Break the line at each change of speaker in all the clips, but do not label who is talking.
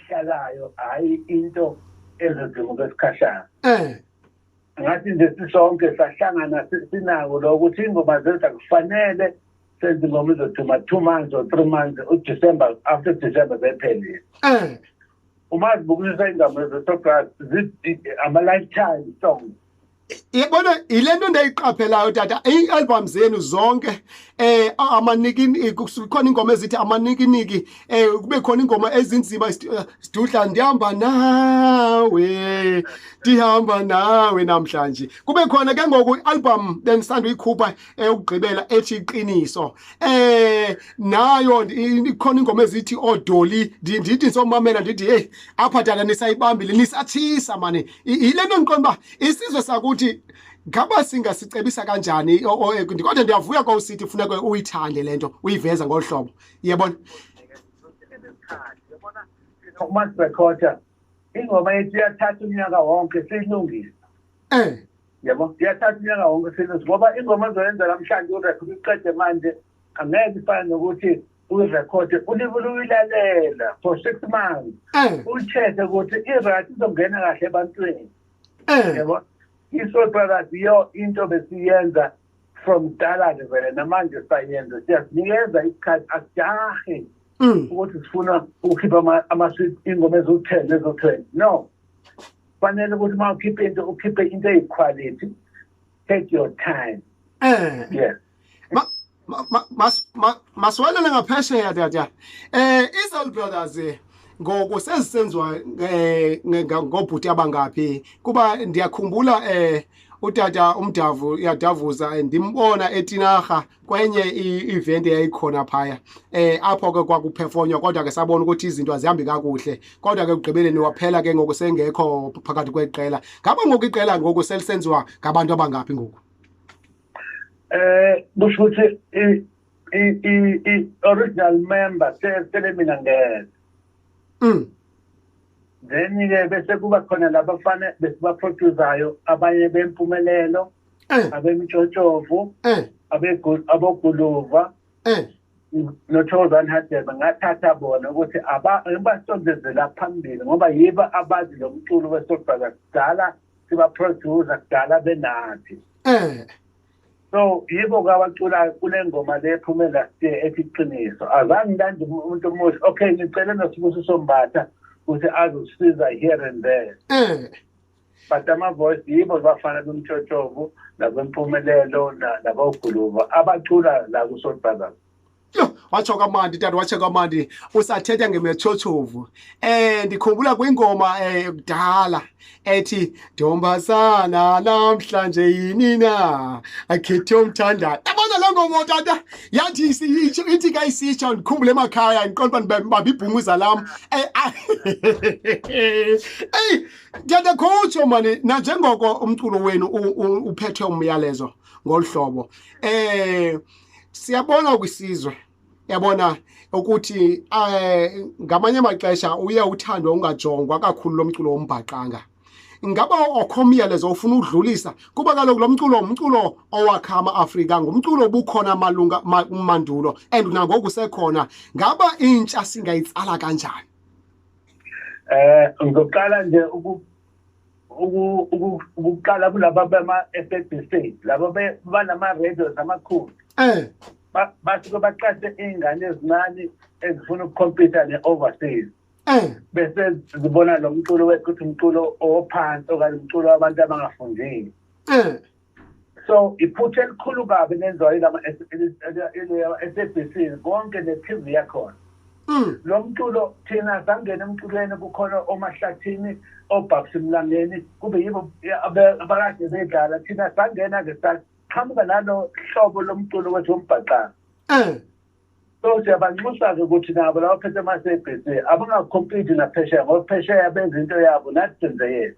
ehlalayo, hhayi into ezoduma kwesikhashana. Ngathi nje sisonke sahlangana sinako lokho ukuthi ingoma zethu akufanele senze ingoma izoduma 2 months or 3 months, uDecember, after December zephelile. Uma zibukisisa ingoma ze-Soul, ama-lifetime songs.
Yabona, ilento endayiqaphelayo, tata, ii-album zenu zonke, amanikini, kukhona ingoma ezithi amanikiniki, kube khona ingoma ezinzima, sidudla, ndihamba nawe, ndihamba nawe namhlanje, kube khona ke ngoku i-album benisanda uyikhupha ukugqibela ethi Iqiniso, nayo ikhona ingoma ezithi oodoli. Ndithi ndisomamela, ndithi, "Hey, apha tata nisayibambile, nisathisa mani." Yile nto ndiqonda uba isizwe sakuthi ngaba singasicebisa kanjani, kodwa ndiyavuya kwa usithi funeka uyithande le nto uyiveza ngolu hlobo, yebona.
Uma sirekhoda ingoma yethu, iyathatha unyaka wonke siyilungise. Yabo, iyathatha unyaka wonke siyilungise, ngoba ingoma ozoyenza namhlanje, urekhode uqede manje, angeke ifane nokuthi uyirekhode ulibule uyilalela for 6 months, uyi-check-e ukuthi i-right, izongena kahle ebantwini. Yabo, i-Soul Brothers iyo into besiyenza from kudala-ke vele, namanje sisayenza. Siyazinikeza isikhathi, asijahi ukuthi sifuna ukukhipha ama-sweet, ingoma eziwu-10, eziwu-20. No, fanele ukuthi uma ukhiphe into, ukhiphe into eyi-quality. Take your time. Yes.
Masiwelele ngaphesheya, tata. I-Soul Brothers ngoku sezisenziwa ngobhuti abangaphi? Kuba ndiyakhumbula utata umdavu yadavuza, ndimbona eTinarha kwenye i-event eyayikhona phaya, apho ke kwakuperformwa, kodwa ke sabona ukuthi izinto azihambi kakuhle, kodwa ke ekugqibeleni waphela ke ngoku sengekho phakathi kweqela. Ngaba ngoku iqela ngoku selisenziwa ngabantu abangaphi ngoku?
Kusho ukuthi i original member sele mina ngedwa. Then ke bese kuba khona labafana besibaproducayo, abanye bempumelelo, abemtshotshovu, aboguluva noThokozani Hadebe. Ngathatha bona ukuthi ngibasondezela phambili, ngoba yibo abazi lo mculo we-Soul Brothers. Kudala sibaproducer, kudala benathi. So yibo abaculayo kule ngoma le ephume last year ethi Iqiniso. Azange ngilande umuntu omusha. Okay, ngicele noSibusiso Mbatha ukuthi azosiza here and there, but ama-voice yibo bafana bomtshotshovu nakwempumelelo naboguluva abacula la ku-Soul Brothers.
Yo, watsho kamandi, tata, watsho kamandi. Usathetha ngemetshotshovu, ndikhumbula kwingoma kudala ethi "Ntombazana namhlanje yini na akhethe umthandayo". Yabona le ngoma, tata, yathi isitsho, ithi ka isitsho, ndikhumbule emakhaya, ndiqonda uba ndibambe ibhumuza lam. Eyi tata, khowutsho mani, nanjengoko umculo wenu uphethe umyalezo ngolu hlobo, siyabona kwisizwe, yabona ukuthi ngamanye amaxesha uye uthandwe ungajongwa kakhulu lo mculo wombhaqanga. Ngaba okho umyalezo ufuna udlulisa? Kuba kaloku lo mculo umculo owakha ama-Afrika, ngumculo obukhona malunga mandulo and nangoku sekhona. Ngaba intsha singayitsala kanjani?
Ngizoqala nje ukuqala kulaba bama SABC, laba banama radios amakhulu. Basuke baqashe iy'ngane ezincane ezifuna ukucompeta ne-overseas, bese zibona lo mculo wethu ukuthi umculo ophansi okanye umculo wabantu abangafundile. So iphutha elikhulu kabi lenziwa yilama SABC konke ne-TV yakhona. Lo mculo, thina sangena emculweni kukhona oMahlathini, oBabs Mlangeni, kube yibo abakade bedlala. Thina sangena-ke, saqhamuka nalo hlobo lomculo wethu wombhaqanga. So siyabanxusa-ke ukuthi nabo laba phethe ama-SABC abangacompeti naphesheya, ngoba phesheya benza into yabo, nathi senze yethu.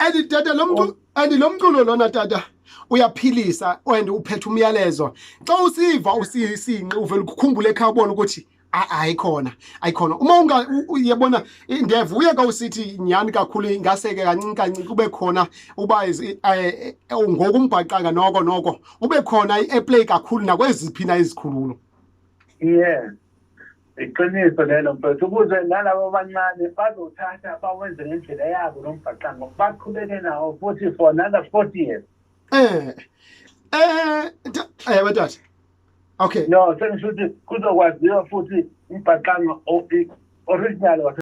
And tata, lo mculo, and lo mculo lona, tata, uyaphilisa and uphethe umyalezo. Xa usiva usisinqi, uvela ukukhumbula ekhaya, ubone ukuthi ayikhona, ayikhona. Uma unga uyabona, ndiyavuya ka usithi nyhani kakhulu, ingaseke kancinci kancinci kube khona uba ngoku umbhaqanga noko ube khona i-airplay kakhulu nakweziphi na izikhululo.
Yeah. Iqiniso lelo mfethu, ukuze nalabo abancane bazothatha bawenze ngendlela yabo lo mbhaqanga, baqhubeke nawo futhi for another 40 years.
Batata, okay.
No, sengisho ukuthi kuzokwaziwa futhi umbhaqanga original wase